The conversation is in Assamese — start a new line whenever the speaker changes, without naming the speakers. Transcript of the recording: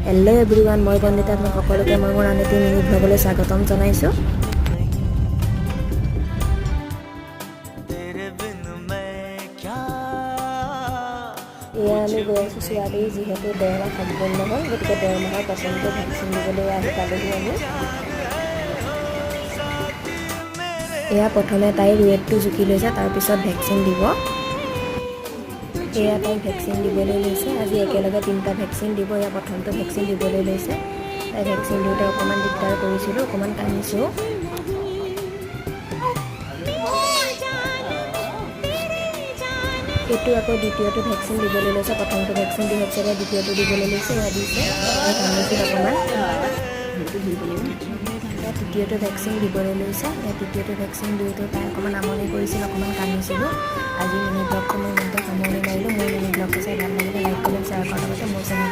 হেল্ল' এভৰিৱান, মই বন্দিতা। আপোনাক সকলোকে মই মোৰ আন এটি মিনি ভ্লগলৈ স্বাগতম জনাইছোঁ।
तेरे बिन मैं क्या।
এয়া আমি গৈ আছোঁ। ছোৱালীৰ যিহেতু 1.5 মাহ সম্পূৰ্ণ হ'ল, গতিকে 1.5 মাহৰ প্ৰথমটো ভেকচিন দিবলৈ আহি পালোহি আমি। এয়া প্ৰথমে তাইৰ ৱেটটো জুখি লৈছে, তাৰপিছত ভেকচিন দিব। এয়া তাইক ভেকচিন দিবলৈ লৈছে। আজি একেলগে তিনিটা ভেকচিন দিব। এয়া প্ৰথমটো ভেকচিন দিবলৈ লৈছে। তাই ভেকচিন দিওঁতে অকণমান দিগদাৰ কৰিছিলোঁ, অকণমান কান্দিছোঁ। এইটো আকৌ দ্বিতীয়টো ভেকচিন দিবলৈ লৈছে। প্ৰথমটো ভেকচিন দি হৈছে, এতিয়া দ্বিতীয়টো দিবলৈ লৈছে। এয়া দিছে। তাই কান্দিছিল অকণমান। এয়া তৃতীয়টো ভেকচিন দিবলৈ লৈছে। এয়া তৃতীয়টো ভেকচিন দিওঁতেও তাই অকণমান আমনি কৰিছিল, অকণমান কান্দিছিলোঁ। আজি মিনি ব্লগটো মই ইমানতে সামৰণি মাৰিলোঁ। মোৰ মিনি ব্লগটো চাই ভাল লাগিলে লাইক, কমেণ্ট, শ্বেয়াৰ কৰাৰ লগতে মোৰ চেনেলটো